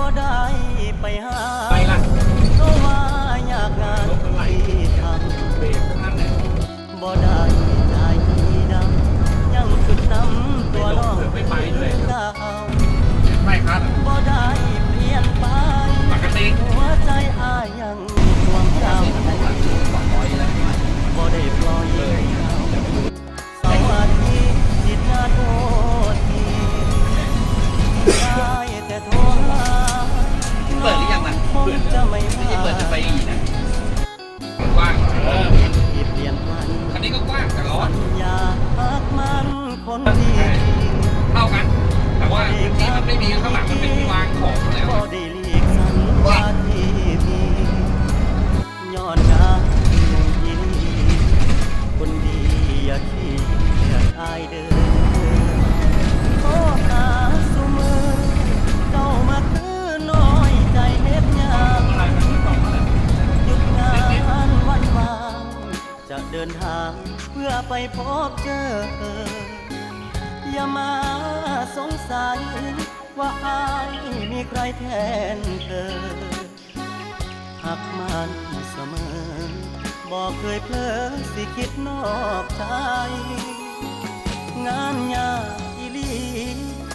ບໍ່ໄດ້ໄປຫາ ເພາະວ່າຍາກງານທີ່ທຳ ບໍ່ໄດ້ໃຈດຳ ຍັງຄິດນຳຕົວນ້ອງຄືເກົ່າ ບໍ່ໄດ້ປ່ຽນໄປ ຫົວໃຈອ້າຍຍັງຫ່ວງເຈົ້າ ບໍ່ໄດ້ປ່ອຍໃຫ້ເຈົ້າ ສະຫວັດດີ ຄິດນາໂທດທີ ໄດ້ແຕ່ໂທຫາ ນ້ອງຄົງຈະໄມ່ມາ ທີ່ປ່ຽນຜັນ ສັນຍາຮັກມັນຄົນດີ ເທົ່າກັນ ແຕ່ວ່າທີ່ມັນໄມ່ມີຂ້າງຫຼັງ ມັນເປັນວາງຂອງແລ້ວ ບໍ່ໄດ້ຫຼີກສັນຍາທີ່ມີ ຍ້ອນຫຍັງອີ່ຫຼີ ຄົນດີຢ່າຄຽດອ້າຍເດີ ໂທຫາຊຸມື້ ເຈົ້າມາຄືນ້ອຍໃຈເຮັດຫຍັງ ຢຸດງານວັນວ່າງ ຈະເດີນທາງເພື່ອໄປພົບເຈີ ຢ່າມາສົງໄສວ່າອ້າຍມີໃຄແທນເທີ ຮັກມັນສະເໝີ ບໍ່ເຄີຍເຜີຊິຄິດນອກໃຈ ງານຍາກອີ່ຫຼີ